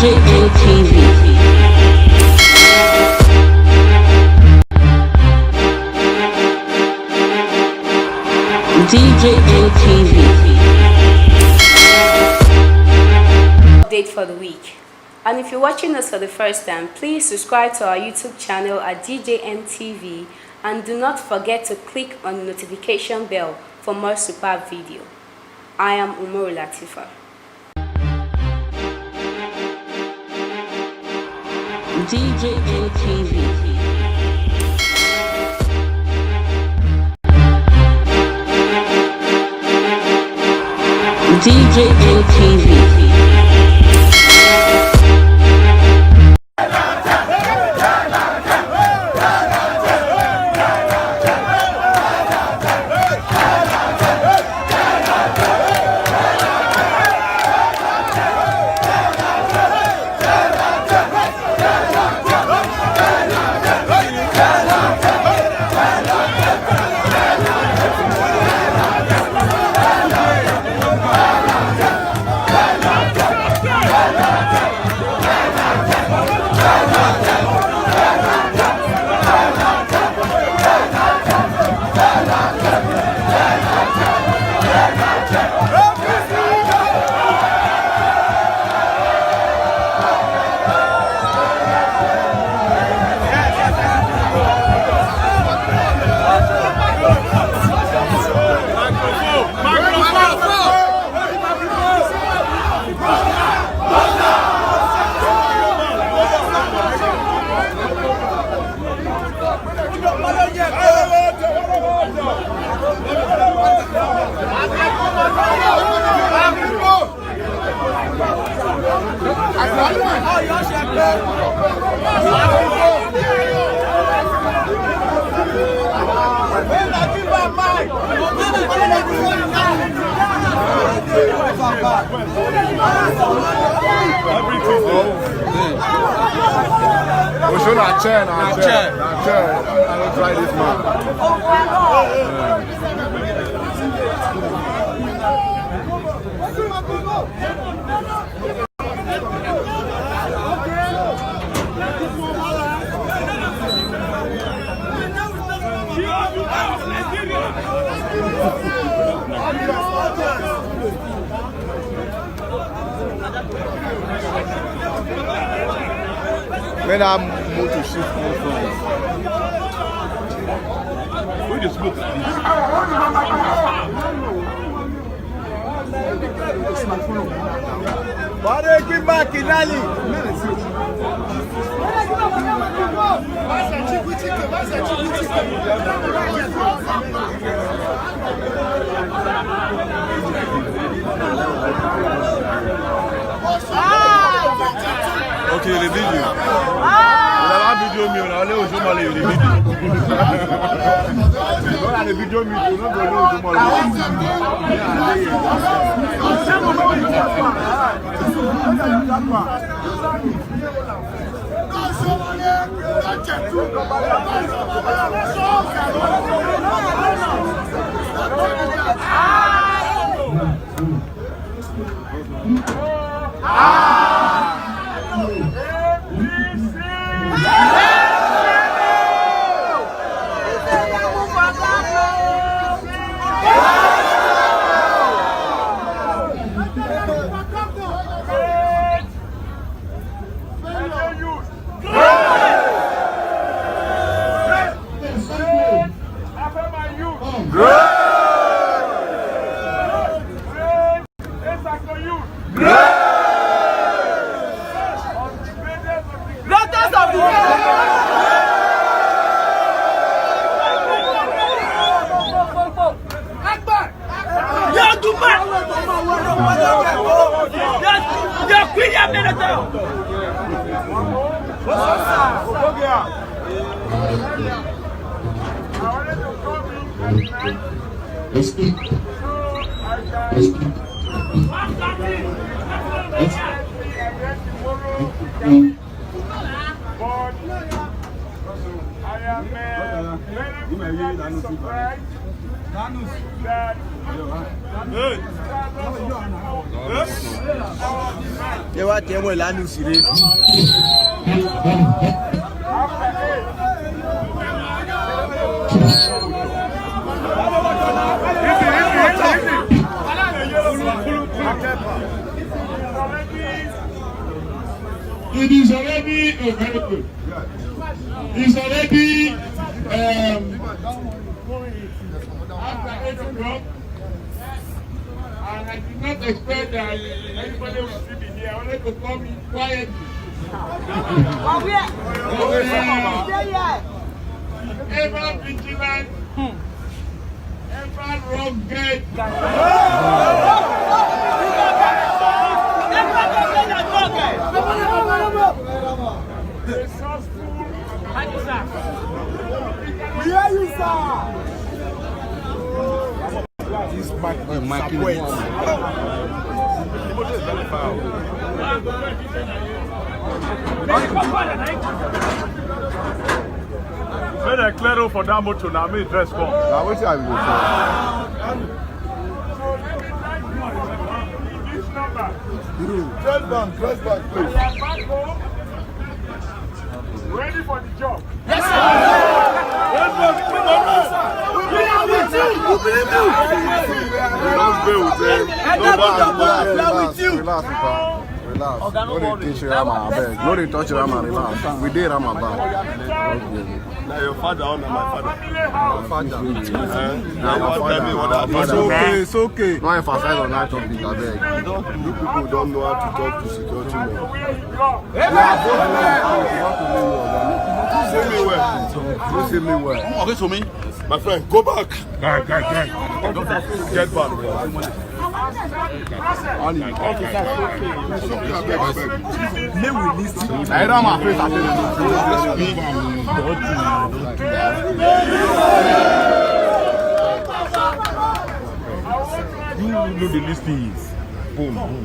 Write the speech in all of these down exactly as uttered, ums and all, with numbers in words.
J N T V. D J N T V. Update for the week. And if you're watching us for the first time, please subscribe to our YouTube channel at D J N T V and do not forget to click on the notification bell for more superb video. I am Umaru Latifa. D J N T V. D J N T V. Everything. Oh, show na chair, na chair, na chair. I don't try this man. When that motor shift come from. Where the smoke like this? Body give back Inali. Okay, the video. Una wan video me, una only Ojo Male you dey video. Una dey video me, you no go know Ojo Male. Greatest of the Agba! Your Duma! Your, your Queen of Minnesota! Let's speak. Let's speak. Let's speak. But I am, uh, very, very surprised that, hey, Ẹ wá tẹ́ mọ́ ìlànà òsèré. It is already, oh, very good. It's already, um, after eight o'clock, and I did not expect that anybody would still be here. I wanted to come in quietly. But where? But, uh, ever vigilant, ever rugged, resourceful. We hear you, sir. This mic will disappoint. Make dem clear road for that motor now, make dress come. Na wetin I be go say? This number. Press back, press back, please. Ready for the job. Yes, sir. Yes, sir. We are with you. We believe you. We don't play with them. Relax, relax, relax, relax. No dey touch Rama, abeg. No dey touch Rama, relax. We dey Rama back. Na your father or na my father? Father. Eh? Na your father. It's okay, it's okay. No emphasize on that topic, abeg. You people don't know how to talk to security men. Say me well. You say me well. Okay, so me. My friend, go back. Guy, guy, guy. Get back. Make we listen. I don't have face. You know the list is. Boom, boom, boom.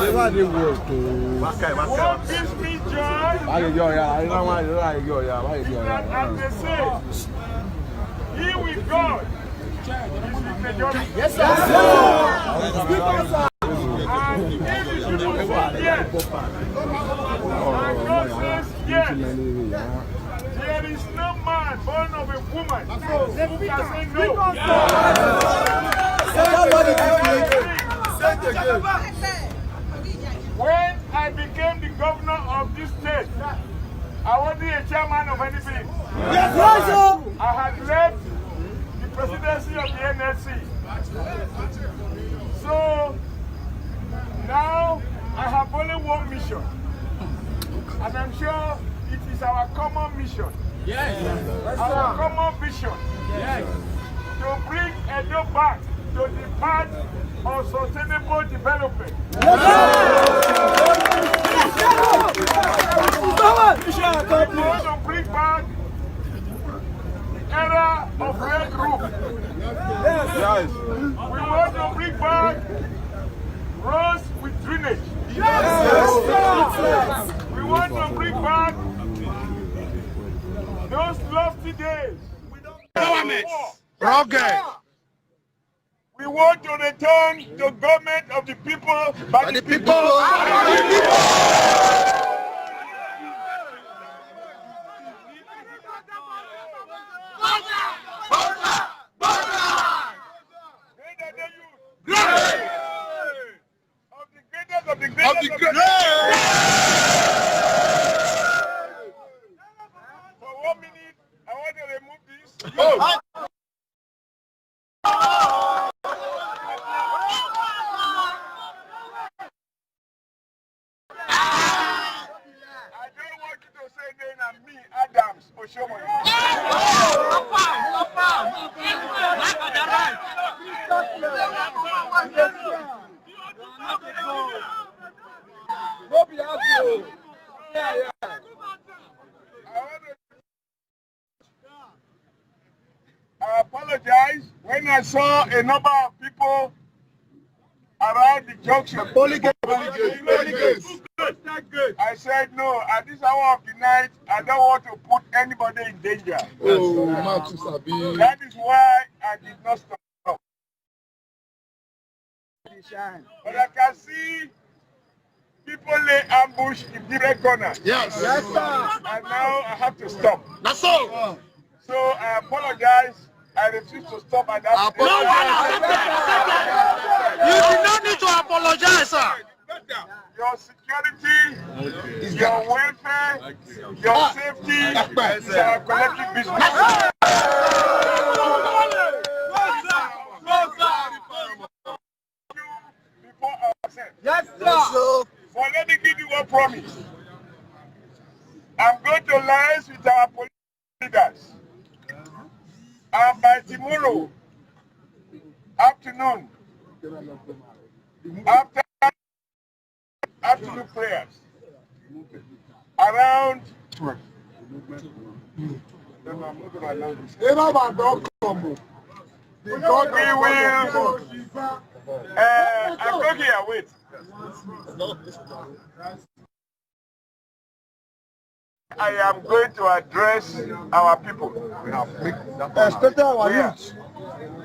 Never dey work o. Why you go ya? I don't want you. Why you go ya? Why you go ya? As they say, he with God. Yes, sir. And if you say yes, and God says yes, there is no man born of a woman who can say no. When I became the governor of this state, I wasn't a chairman of anything. Yes, sir. I had left the presidency of the N S C. So now I have only one mission, and I'm sure it is our common mission. Yes. Our common vision. Yes. To bring Edo back to the path of sustainable development. We want to bring back the era of red roof. Yes. We want to bring back roads with drainage. Yes. We want to bring back those lofty days. We don't empowerment. Rugged. We want to return to government of the people, by the people. Great are they you. Great. Of the greatest of the greatest of the greatest. For one minute, I want to remove this. Oh. I don't want you to say name na me, Adams Oshiomhole. No be happy o. Yeah, yeah. I want to I apologize when I saw a number of people around the junction. Holy Gate, Holy Gate, Holy Gate. I said, "No, at this hour of the night, I don't want to put anybody in danger." Oh, Matthew Sabi. That is why I did not stop. But I can see people lay ambush in different corners. Yes. Yes, sir. And now I have to stop. That's all. So I apologize. I refuse to stop at that. No, no, no, accept that, accept that. You did not need to apologize, sir. Your security, your welfare, your safety is our collective business. Before ourselves. Yes, sir. But let me give you one promise. I'm going to liaise with our police leaders. And by tomorrow afternoon, after afternoon prayers, around twelve. Eba ba don come o. We will, uh, I'm talking here, wait. I am going to address our people. We have made that plan. Especially our youth.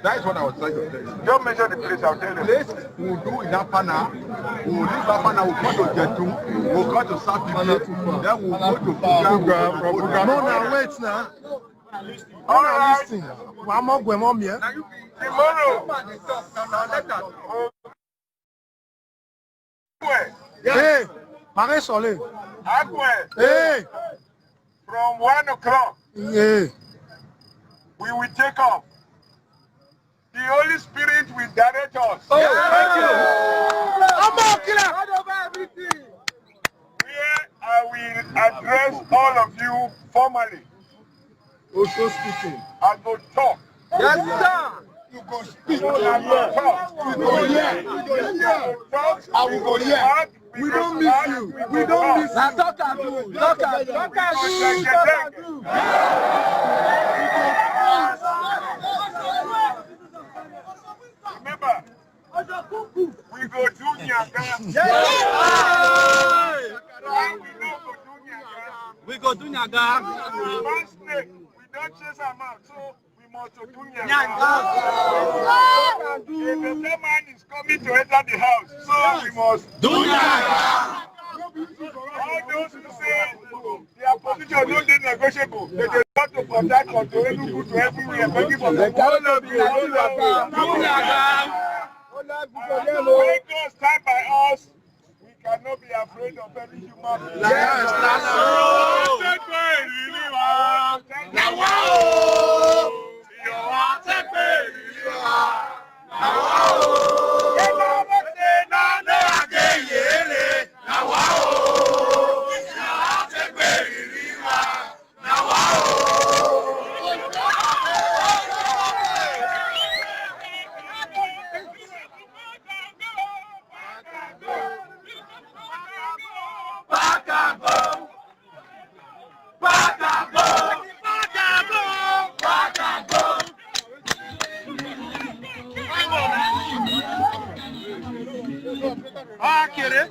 That is what I was trying to tell you. Don't mention the place, I'll tell them. Place, we'll do in that panel. We'll leave that panel, we'll go to Jetu, we'll go to South Ife, then we'll go to Program. No, now wait now. All right. Listen. One more, one more, yeah. Tomorrow. Hey, Marie Soleil. Hey. From one o'clock, hey, we will take off. The Holy Spirit will direct us. Oh, thank you. Where I will address all of you formally. Also speaking. I go talk. Yes, sir. You go speak. I go talk. You go hear. You go hear. I will go hear. We don't miss you. We don't miss you. Na talk and do. Talk and do. Talk and do. Talk and do. Remember, we go do nyaga. Yes. We no go do nyaga. We go do nyaga. Last week, we don chase am out, so we must to do nyaga. Nyaga. A better man is coming to enter the house, so we must do nyaga. All those who say their position no dey negotiable, they dey talk to Port Harcourt, to Enugu, to everywhere, begging for support. All of you, all of you. When God stand by us, we cannot be afraid of any human being. Yes, that's true. Take me, deliver. Now, wow. Take me, deliver. Akere.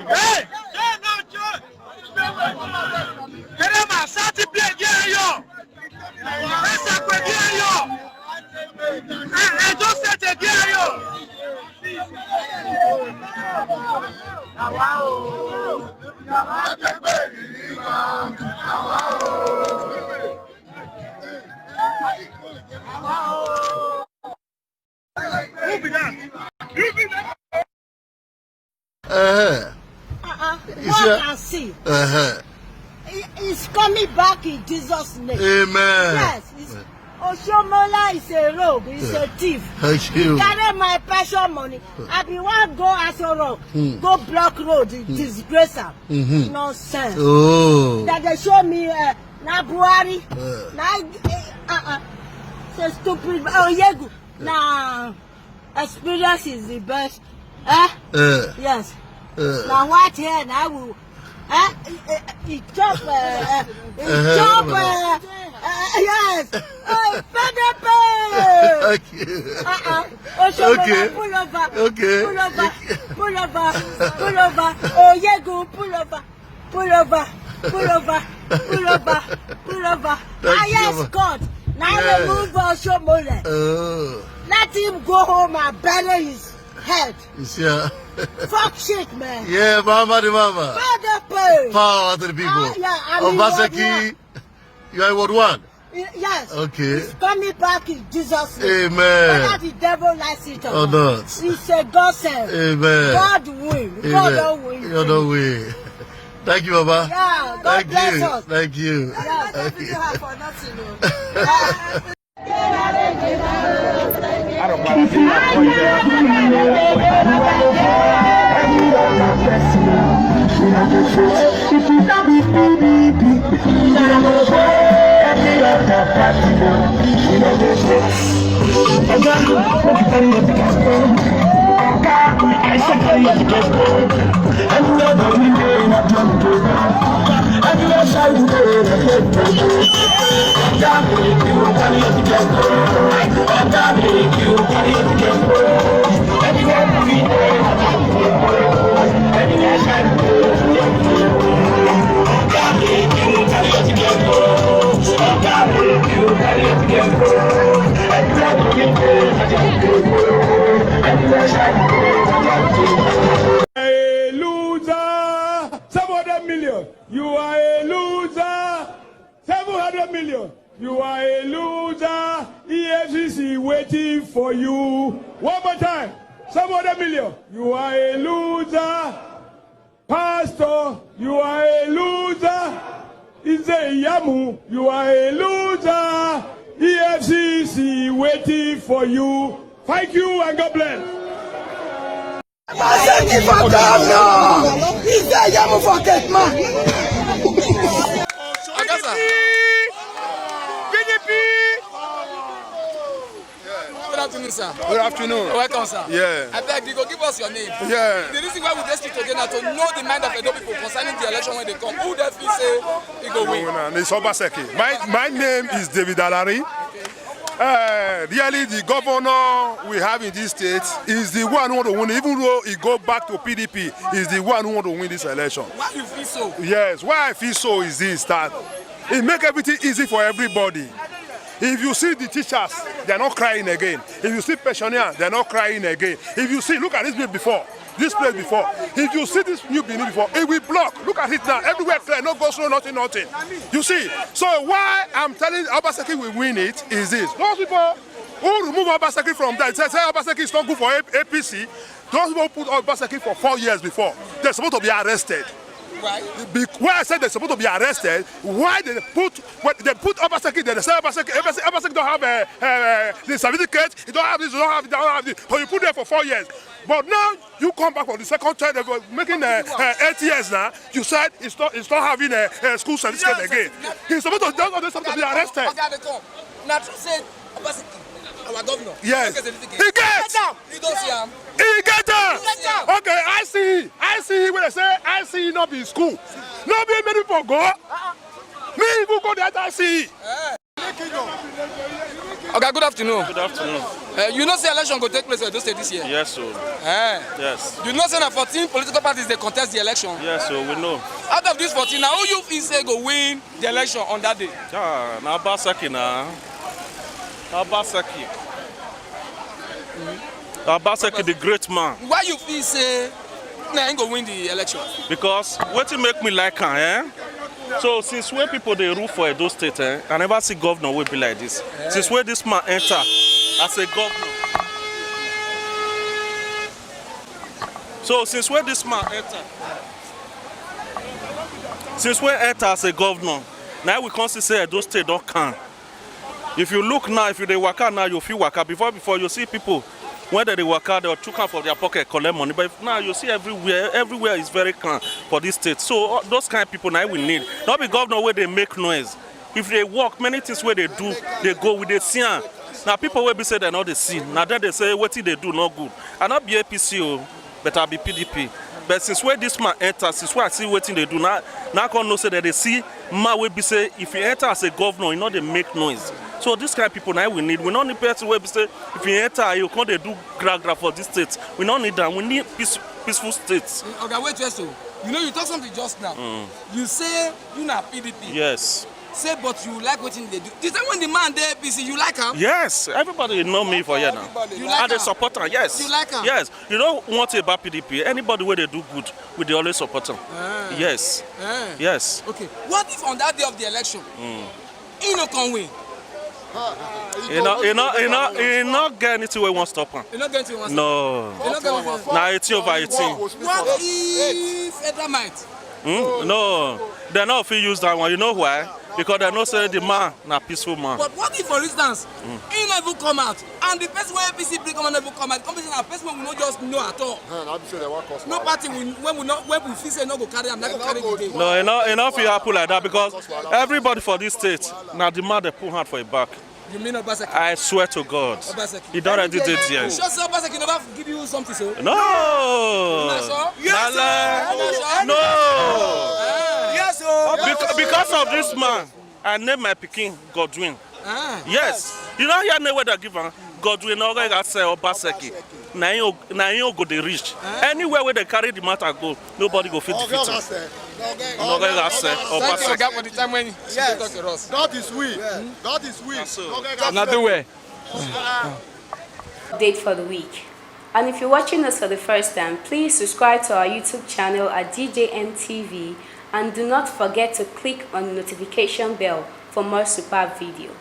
Hey! Kerema, Sati Play, get yo! Esa Kwe, get yo! Eh, eh, just set it, get yo! Who be that? You be that? Uh-huh. Uh-uh. What I see. Uh-huh. He is coming back in Jesus' name. Amen. Yes. It's, Oshomola is a rogue. He's a thief. Thank you. He carry my pension money. I be one go as a rogue. Hmm. Go block road. Hmm. Disgrace am. Mm-hmm. Nonsense. Oh. That they show me, uh, Na Buhari. Uh. Na uh, uh. So stupid. Oh, Yegu. Na experience is the best. Eh? Uh. Yes. Uh. Na what here na we Eh, e, e, e chop, eh, eh, e uh-huh, chop, eh, eh, yes. Oh, P D P. Okay. Uh-uh. Oshomola, okay. Pull over. Okay. Pull over. Pull over. Pull over. Oh, Yegu, pull over. Pull over. Pull over. Pull over. Pull over. Thank ah, you, yes, God. Now yeah. Remove Oshomola. Oh. Let him go home and bury his head. You see, uh, fuck shit, man. Yeah, mama the mama. Father pay. Power to the people. Ah, yeah, I mean, Obaseki, you are what one? Yes. Okay. He's coming back in Jesus' name. Amen. Whether the devil likes it or not. It's a gospel. Amen. God will. God don't will. God don't will. Thank you, Baba. Yeah, God bless us. Thank you. Yeah. Thank you. Have for nothing, oh. Yeah. A loser. Seven hundred million. You are a loser. Seven hundred million. You are a loser. E F C C waiting for you. One more time. Seven hundred million. You are a loser. Pastor, you are a loser. Ize Iyamu, you are a loser. E F C C waiting for you. Thank you and God bless. Obaseki for governor. Ize Iyamu for gate man. Oga sir. P D P. Good afternoon, sir. Good afternoon. Welcome, sir. Yeah. Abeg, you go give us your name. Yeah. The reason why we dey street today na to know the mind of Edo people concerning the election wey dey come. Who dey feel say e go win? It's Obaseki. My, my name is David Alari. Uh, really, the governor we have in this state is the one who want to win. Even though he go back to P D P, is the one who want to win this election. Why you feel so? Yes, why I feel so is this, that it make everything easy for everybody. If you see the teachers, they are not crying again. If you see pensioners, they are not crying again. If you see, look at this place before. This place before. If you see this new building before, it will block. Look at it now. Everywhere clear, no go slow, nothing, nothing. You see? So why I'm telling Obaseki we win it is this. Those people who remove Obaseki from there, say, say Obaseki is not good for A P C. Those people put Obaseki for four years before. They're supposed to be arrested. Why? Be-, why I said they're supposed to be arrested? Why they put, when they put Obaseki there, they say Obaseki, Obaseki, Obaseki don't have a, a, a, the certificate, he don't have this, he don't have it, don't have this. But you put there for four years. But now you come back for the second time, they go making uh, uh, eight years now. You said it's not, it's not having a, a school certificate again. He's supposed to, those are supposed to be arrested. Oga, they come. Now, true say Obaseki, our governor. Yes. He get certificate. He get. You don't see am. He get am. He get am. Okay, I see. I see when they say I see not be school. No be many people go. Me even go there, I see. Eh. Oga, good afternoon. Good afternoon. Uh, you know say election go take place for Edo State this year? Yes, sir. Eh. Yes. You know say na fourteen political parties dey contest the election? Yes, sir, we know. Out of these fourteen, na who you feel say go win the election on that day? Ah, na Obaseki na. Na Obaseki. Na Obaseki, the great man. Why you feel say na him go win the election? Because wetin make me like am, eh? So since when people dey rule for Edo State, eh, I never see governor wey be like this. Eh. Since when this man enter as a governor. So since when this man enter, since when enter as a governor, now we come see say Edo State don calm. If you look now, if you dey waka now, you fit waka. Before, before you see people when they dey waka, they chook am for their pocket, collect money. But if, now you see everywhere, everywhere is very calm for this state. So uh, those kind of people now we need. Not be governor where they make noise. If they work, many things wey they do, they go with the see am. Na people wey be say they no dey see. Na then they say wetin they do no good. I no be A P C o, but I be P D P. But since wey this man enter, since wey I see wetin they do, na na I come know say that they see man wey be say if he enter as a governor, he no dey make noise. So this kind of people na we need. We no need person wey be say if he enter, he go come dey do gra gra for this state. We no need am. We need peace, peaceful state. Oga, wait first o. You know, you talk something just now. You say you na P D P. Yes. Say, but you like wetin they do. The time when the man dey A P C, you like am? Yes, everybody know me for here now. You like I dey am? Support am, yes. You like am? Yes. You know one thing about P D P, anybody wey dey do good, we dey always support am. Yes. Eh. Yes. Okay. What if on that day of the election, he no come win? You know, you know, you know, you no get anything wey wan stop am. You no get anything. No. You no get anything. Na eighteen over eighteen. What if federal might? Hmm? No, they no fit use that one. You know why? Because they know say the man na peaceful man. But what if, for instance, he no even come out, and the person wey A P C bring come out no even come out, come say na person wey we no just know at all. Huh, na be say they wan cause No wahala. Party we, when we no when we feel say no go carry am, na go carry the day. No, e no, e no fit happen like that because everybody for this state na the man dey put hand for him back. You mean Obaseki? I swear to God, Obaseki. He don already dey there. You sure say Obaseki never give you something so? No. Na so? Na lie. Na so? No. Yes o. Bec- because of this man, I name my pikin Godwin. Ah. Yes. You know here name wey they give am? Godwin Ogega say Obaseki. Na him o- na him go dey reach. Anywhere wey they carry the matter go, nobody go fit defeat him. Ogega say Thank you, Obaseki. Oga, for the time when you talk to us. God is we. God is we. So- Ogega Una do well. Update for the week. And if you're watching us for the first time, please subscribe to our YouTube channel at D J M T V and do not forget to click on the notification bell for more superb video.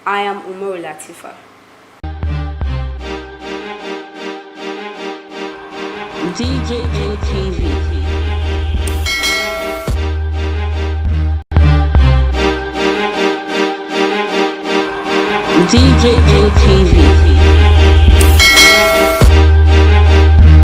I am Umaru Latifa. D J M T V. D J M T V.